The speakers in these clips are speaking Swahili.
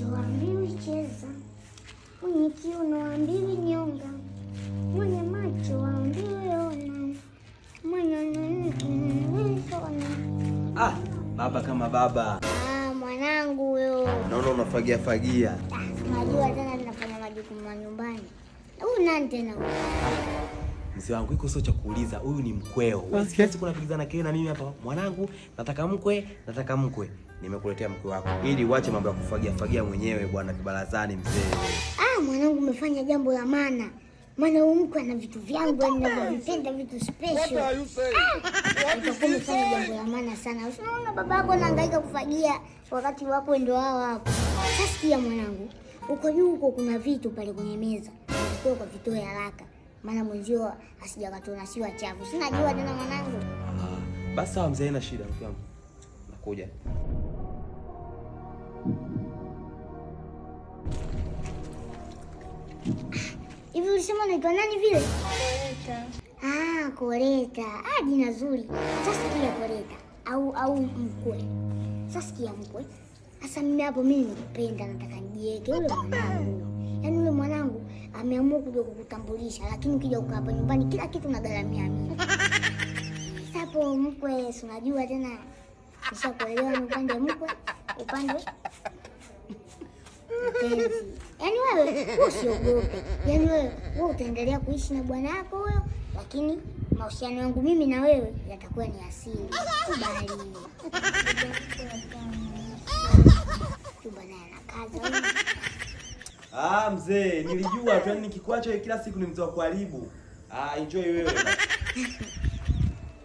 macho haambiwi cheza, mwenye kiuno haambiwi nyonga, mwenye macho haambiwi ona, mwenye haambiwi sona. Ah, baba kama baba. Ah, mwanangu huyo. Naona unafagia fagia. Ah, unajua tena ninafanya majukumu ya nyumbani. Huyu nani tena huyu? Mzee wangu iko sio cha kuuliza, huyu ni mkweo. Okay. Kila siku napigizana kelele na mimi hapa, mwanangu, nataka mkwe, nataka mkwe. Nimekuletea mkwe wako ili uache mambo ya kufagia fagia mwenyewe bwana kibarazani mzee. Ah, mwanangu umefanya jambo la maana. Maana huyu mkwe ana vitu vyangu, yani ninavyovipenda, vitu special. Ah, utakuwa umefanya jambo la maana sana. Unaona babako anahangaika kufagia wakati wako ndio hao hapo. Sasa sikia mwanangu, uko juu huko kuna vitu pale kwenye meza. Unatakiwa ukavitoe haraka. Maana mwenzio asijakatona siwa chafu. Sina jua tena mwanangu. Ah, basi sawa mzee, haina shida mke wangu. Nakuja. Hivi ulisema unaitwa nani vile? Koleta. Ah, Koleta. Ah, jina zuri. Sasa sikia Koleta au mkwe. Sasa sikia mkwe. Sasa mimi hapo mimi nimekupenda, nataka nijiweke yule mwanangu. Yaani yule mwanangu ameamua kuja kukutambulisha, lakini ukija ukaa hapa nyumbani kila kitu nagharamia mimi. Sasa hapo mkwe, si unajua tena nishakuelewa, ni upande mkwe, upande mpenzi. Yaani wewe usiogope. Yaani wewe utaendelea kuishi na bwana wako huyo, lakini mahusiano yangu mimi na wewe yatakuwa ni asili. Kubali. Chumba naye anakaza huyo. Ah, mzee, nilijua tu yani nikikuacha kila siku ni mzee wa kuharibu. Ah, enjoy wewe.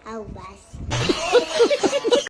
Au basi.